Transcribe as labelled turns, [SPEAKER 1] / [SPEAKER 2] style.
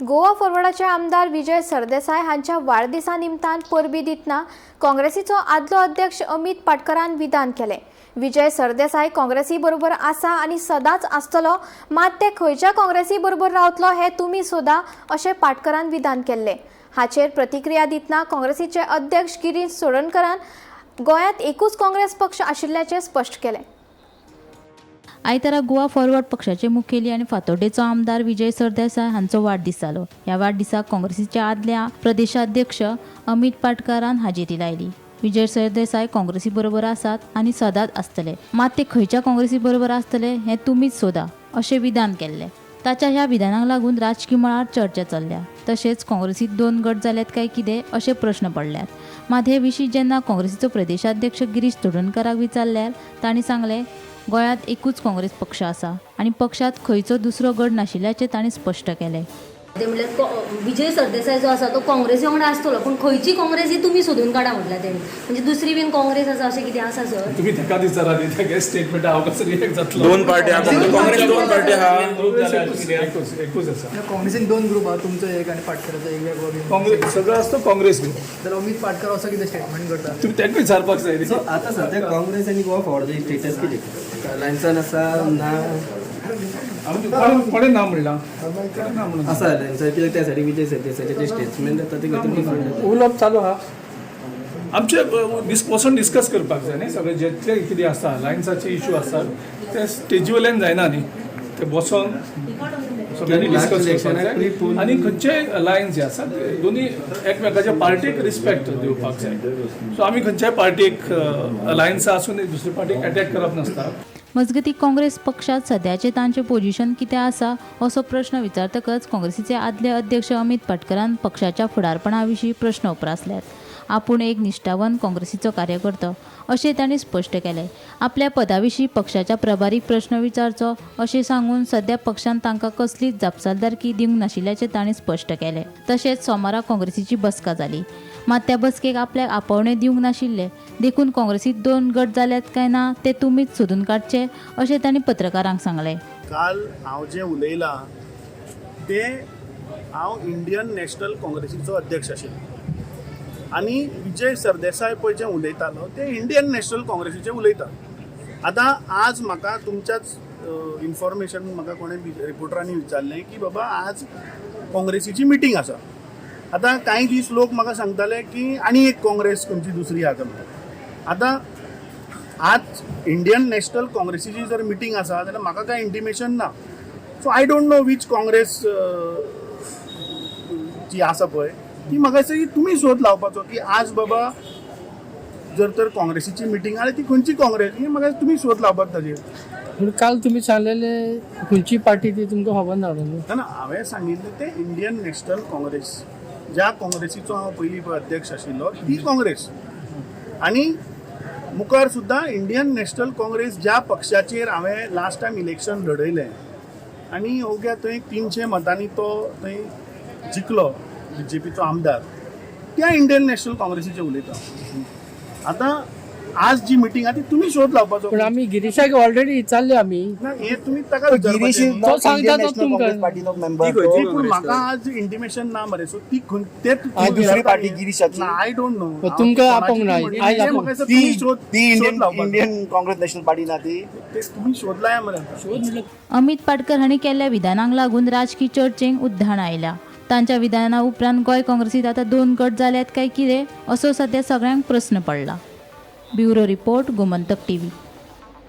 [SPEAKER 1] गोवा फॉरवर्डाचे आमदार विजय सरदेसाय हांच्या वाडदिसा निमतान परबीं दितना काँग्रेसीचो आदलो अध्यक्ष अमित पाटकरान विधान केलें. विजय सरदेसाय काँग्रेसी बरोबर आसा आनी सदांच आसतलो, मात ते खंयच्या काँग्रेसी बरोबर रावतलो हे तुमी सोदा अशें पाटकरान विधान केल्लें. हाचेर प्रतिक्रिया दितना काँग्रेसीचे अध्यक्ष गिरीश चोडणकरान गोंयांत एकूच काँग्रेस पक्ष आशिल्ल्याचें स्पश्ट केलें.
[SPEAKER 2] आयतारा गोवा फॉरवर्ड पक्षाचे मुखेली आनी फातोड्डेचो आमदार विजय सरदेसाय हांचो वाडदीस जालो. ह्या वाडदिसाक काँग्रेसीचे आदल्या प्रदेशाध्यक्ष अमित पाटकारान हाजेरी लायली. विजय सरदेसाय काँग्रेसी बरोबर आसात आनी सदांच आसतले, मात ते खंयच्या काँग्रेसी बरोबर आसतले हें तुमीच सोदा अशें विधान केल्लें. ताच्या ह्या विधानाक लागून राजकी मळार चर्चा चल्ल्या. तशेंच काँग्रेसीत दोन गट जाल्यात काय कितें अशे प्रश्न पडल्यात. मात हे विशीं जेन्ना काँग्रेसीचो प्रदेशाध्यक्ष गिरीश चोडणकराक विचारल्यार तांणी सांगलें, गोंयांत एकूच काँग्रेस पक्ष आसा आनी पक्षांत खंयचो दुसरो गट नाशिल्ल्याचें तांणी स्पश्ट केलें.
[SPEAKER 3] ते म्हणल्यार विजय सरदेसाय जो आसा तो काँग्रेसी वांगडा आसतलो, पूण खंयची काँग्रेस ही तुमी सोदून काडा म्हटल्यार तेणी, म्हणजे दुसरी बीन काँग्रेस आसा अशें कितें आसा सर?
[SPEAKER 4] तुमी ताका विचारा न्ही, तागे स्टेटमेंट हांव कसो रिएक्ट जातलो?
[SPEAKER 5] दोन पार्टी आहा, काँग्रेस दोन पार्टी आहा.
[SPEAKER 4] एकूच आसा.
[SPEAKER 6] काँग्रेसीन दोन ग्रुप आहा, तुमचो एक आनी पाटकराचो एक वेगळो.
[SPEAKER 4] काँग्रेस सगळो आसतो काँग्रेस ग्रुप.
[SPEAKER 6] जाल्यार अमित पाटकर असो कितें स्टेटमेंट करता?
[SPEAKER 4] तुमी ताका विचारपाक जाय न्ही.
[SPEAKER 7] सो आतां सद्या काँग्रेस आनी गोवा फॉरवर्डाचे स्टेटस कितें? अलायन्सान आसा ना?
[SPEAKER 4] कोणें ना म्हणलां? ना म्हणून
[SPEAKER 7] आसा अलायन्सान कित्याक त्या सायडीक विजय सरदेसायाचे जे स्टेटमेंट जाता ते खंय डिफरंट जाता.
[SPEAKER 4] उलोवप चालू आहा आमचे. बसून डिस्कस करपाक जाय न्ही सगळे जितले कितें आसा अलायन्साचे इशू आसात ते स्टेजी वयल्यान जायना न्ही, ते बसोन सगळ्यांनी डिस्कस करपाक जाय. आनी खंयचेय अलायन्स जे आसा ते दोनी एकमेकाच्या पार्टीक रिस्पेक्ट दिवपाक जाय. सो आमी खंयच्याय पार्टीक अलायन्सा आसून दुसरे पार्टीक एटॅक करप नासता.
[SPEAKER 2] मजगतीं, काँग्रेस पक्षांत सद्याचें तांचें पोजिशन कितें आसा असो प्रश्न विचारतकच काँग्रेसीचे आदले अध्यक्ष अमित पाटकरान पक्षाच्या फुडारपणा विशीं प्रश्न उप्रासल्यात. आपूण एक निश्ठावंत काँग्रेसीचो कार्यकर्तो अशें तांणी स्पश्ट केलें. आपल्या पदा विशीं पक्षाच्या प्रभारीक प्रश्न विचारचो अशें सांगून सद्या पक्षान तांकां कसलीच जापसालदारकी दिवंक नाशिल्ल्याचें तांणी स्पश्ट केलें. तशेंच सोमारा काँग्रेसीची बसका जाली, मात त्या बसकेक आपल्याक आपोवणें दिवंक नाशिल्लें, देखून काँग्रेसीत दोन गट जाल्यात काय ना ते तुमीच सोदून काडचे अशें तांणी पत्रकारांक सांगलें.
[SPEAKER 8] काल हांव जें उलयलां तें हांव इंडियन नॅशनल काँग्रेसीचो अध्यक्ष आशिल्लो आनी विजय सरदेसाय पळय जें उलयतालो तें इंडियन नॅशनल काँग्रेसीचें उलयता. आतां आज म्हाका तुमच्याच इन्फॉर्मेशन म्हाका कोणें रिपोर्टरांनी विचारलें की बाबा आज काँग्रेसीची मिटींग आसा. आतां कांय दीस लोक म्हाका सांगताले की आनी एक काँग्रेस खंयची दुसरी आसा म्हणून. आतां आज इंडियन नॅशनल काँग्रेसीची जर मिटींग आसा जाल्यार म्हाका कांय इंटिमेशन ना. So I don't know which Congress जी आसा पळय ती. म्हाका दिसता की तुमी सोद लावपाचो की आज बाबा जर तर काँग्रेसीची मिटींग आसा ती खंयची काँग्रेस ही म्हाका तुमी सोद लावपाक ताजेर.
[SPEAKER 9] पूण काल तुमी सांगलेले खंयची पार्टी ती तुमकां खबर ना न्हू?
[SPEAKER 8] ना, हांवें सांगिल्लें तें इंडियन नॅशनल काँग्रेस, ज्या काँग्रेसीचो हांव पयलीं पळय अध्यक्ष आशिल्लो ती काँग्रेस. आनी मुखार सुद्दां इंडियन नॅशनल काँग्रेस ज्या पक्षाचेर हांवें लास्ट टायम इलेक्शन लढयलें आनी अवघ्या थंय 300 मतांनी तो थंय जिखलो बीजेपीचो आमदार, त्या इंडियन नॅशनल काँग्रेसीचें उलयता. आतां आज जी मिटींग आहा ती तुमी शोध लावपाचो.
[SPEAKER 9] पूण आमी गिरीशाक ऑलरेडी विचारले आमी.
[SPEAKER 8] ना, हे तुमी ताका
[SPEAKER 10] गिरीश
[SPEAKER 8] विचारपाचें.
[SPEAKER 9] तो सांगता तो तुमकां.
[SPEAKER 10] Party member.
[SPEAKER 8] ती पूण म्हाका आज इंटिमेशन ना मरे. सो ती खंय ते
[SPEAKER 10] दुसरी पार्टी गिरीशाची.
[SPEAKER 8] I don't know.
[SPEAKER 9] पण तुमकां आपोवंक ना, आयज आपोवंक.
[SPEAKER 10] ती
[SPEAKER 8] शोध
[SPEAKER 10] ती
[SPEAKER 8] शोध लावपाचो.
[SPEAKER 10] इंडियन काँग्रेस नॅशनल पार्टी ना ती.
[SPEAKER 8] ते तुमी शोध लाया मरे आतां.
[SPEAKER 2] अमित पाटकर हांणी केल्ल्या विधानांक लागून राजकी चर्चेक उधाण आयला. तांच्या विधाना उपरांत गोंय काँग्रेसीत आतां दोन गट जाल्यात काय कितें असो सद्या सगळ्यांक प्रस्न पडला. Bureau report, Gomantak TV.